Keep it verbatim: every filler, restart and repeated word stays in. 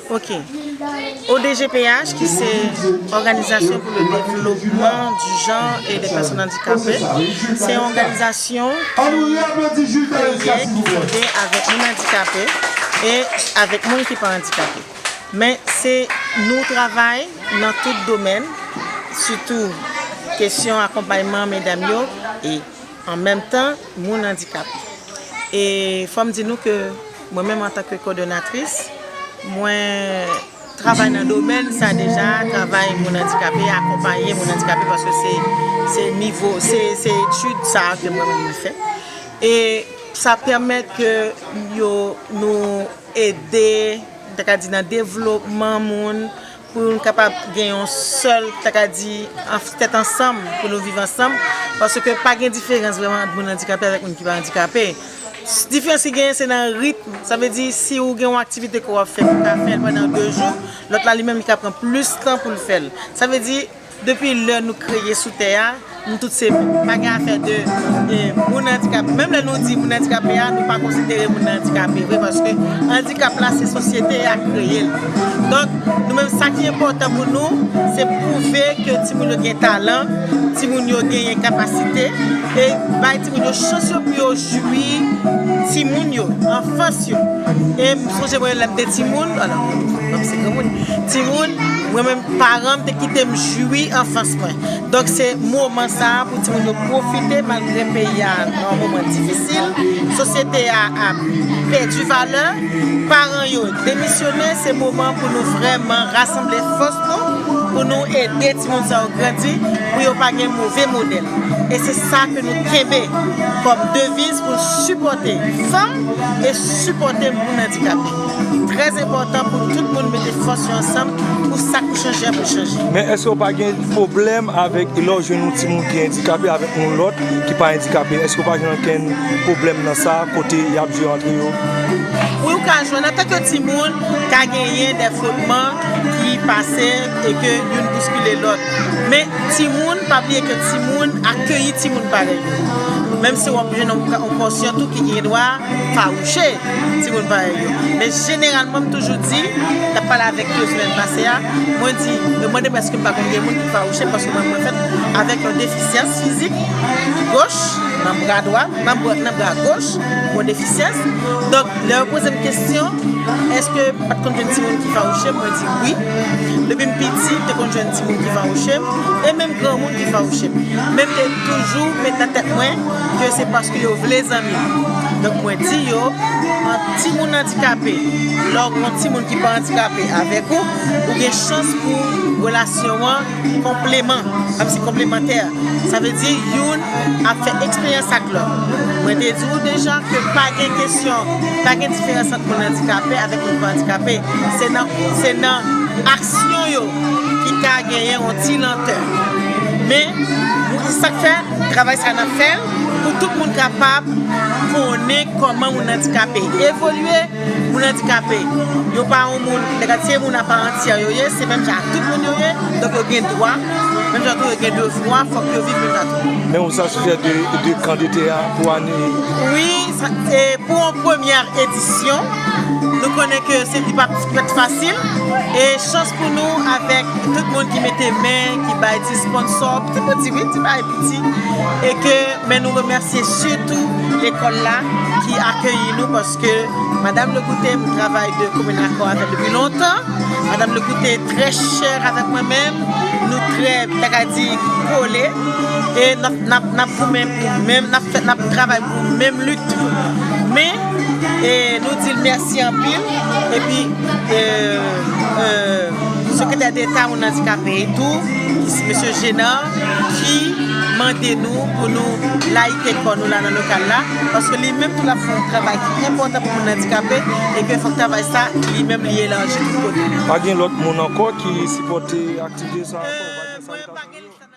Ok. O D G P H, ki se Organisation pour le Développement du Genre et des Personnes Handicapées, se yon òganizasyon ki kreye, ki fonde avèk moun andikape e avèk moun ki pa andikape. Men se nou travay nan tout domèn, sitou kesyon akonpayman medam yo e an menm tan moun andikape. E fò m di nou ke mwen menm antanke kowòdonatris, mwen travay nan domèn sa deja, travay moun andikape, akonpaye moun andikape paske se, se nivo, se, se etid sa ke mwen menm mwen fè. E sa pèmèt ke yo, nou ede, ta ka di nan devlopman moun, pou nou kapab gen yon sèl, ta ka di, an, tèt ansanm, pou nou viv ansanm, paske pa gen diferans vrèman ant moun andikape avèk moun ki pa andikape. Diferans ki genyen, se nan ritm. Sa vle di, si ou gen yon aktivite ke w ap fè, ou ka fè l pandan de jou, lòt la, li menm, li ka pran plis tan pou l fè l. Sa vle di, depi lè nou kreye sou tè a, nou tout se moun. Pa gen afè de, e, moun andikape. Menm lè nou di moun andikape a, nou pa konsidere moun nan andikape vre, paske andikap la, se sosyete a kreye l. Donk, nou menm, sa ki enpòtan pou nou, se pwouve ke timoun yo gen talan, timoun yo genyen kapasite, e bay timoun yo chans yo pou yo jwi timoun yo, anfans yo. E m sonje mwen lè m te timoun, alò, m se granmoun, timoun, mwen menm, paran m te kite m jwi anfans mwen. Donk, se moman sa a pou timoun yo pwofite, malgre peyi a nan yon moman difisil, sosyete a ap pèdi valè, paran yo demisyone, se moman pou nou vrèman rasanble fòs nou, pou nou ede timoun sa yo grandi, pou yo pa gen move modèl. E se sa ke nou kenbe kòm deviz pou sipòte fanm e sipòte moun andikape. Trè enpòtan pou tout moun mete fòs yo ansanm pou sa k pou chanje an pou chanje. Men èske w pa gen pwoblèm avèk lè w jwenn yon timoun ki andikape avèk yon lòt ki pa andikape? Èske w pa jwenn okenn pwoblèm nan sa, kote y ap jwe antre yo? Wi, ou ka jwenn antanke timoun, ka genyen de frotman ki pase e ke youn bouskile lòt. Men timoun, pa bliye ke timoun akeyi timoun parèy yo. Menm si w ap jwenn yon, yon konsyan tou ki gen dwa fawouche timoun parèy yo. Men jeneralman, m toujou di, m t ap pale avèk yo semèn pase a, mwen di, yo mande m èske m pa konn gen moun ki fawouche, paske mwen, mwen fèt avèk yon defisyans fizik goch nan bra dwat, nan bra, nan bra goch, yon defisyans. Donk, lè yo poze m kesyon, èske m pa t konn jwenn timoun ki fawouche m, mwen di wi. Depi m piti, m te konn jwenn timoun ki fawouche m, e menm granmoun ki fawouche m. Men m te toujou met nan tèt mwen ke se paske yo vle zanmi m. Donk, mwen di yo, an timoun andikape, lè w gen yon timoun ki pa andikape avèk ou, ou gen chans pou relasyon an konpleman, kòmsi konplemantè. Sa vle di youn ap fè eksperyans ak lòt. Mwen te di w deja ke pa gen kesyon, pa gen diferans ant moun andikape avèk moun pa andikape. Se nan, se nan aksyon yo ki ka genyen yon ti lantè. Men, se sa k fè travay sa n ap fè l pou tout moun kapab konnen kòman moun andikape evolye. Moun andikape, yo pa yon moun, nèg la, se moun aparantyè yo ye, se menm jan ak tout moun yo ye, donk yo gen dwa, menm jan tou yo gen devwa, fòk yo viv menm jan tou. Men ou satisfè de, de kan de tè a pou ane? Wi, sa, e pou yon premyè edisyon, nou konnen ke se, li pa t fasil, e chans pou nou avèk tout moun ki mete men, ki bay ti sponsò, ti piti, wi, ti bagay piti, e ke, men nou remèsye sitou lekòl la ki akeyi nou, paske Madam Legoutte, m travay de komèn akò avè l depi lontan. Madam Legoutte trè chè avèk mwen menm, nou trè, ta ka di, kole, e n ap, n ap, n ap goumen pou menm, n ap fè, n ap travay pou menm lit tou. Men, e, nou di l mèsi anpil, epi, e, e, Sekretè Deta moun andikape tou, ki se mesye Jenar, ki mande nou pou nou layite kò nou la nan lokal la, paske li menm tou l ap fè yon travay ki enpòtan pou moun andikape, e ke fòk travay sa, li menm, li elaji tout kote. Pa gen lòt moun ankò ki sipòte aktivite sa ankò? Pa gen salutasyon?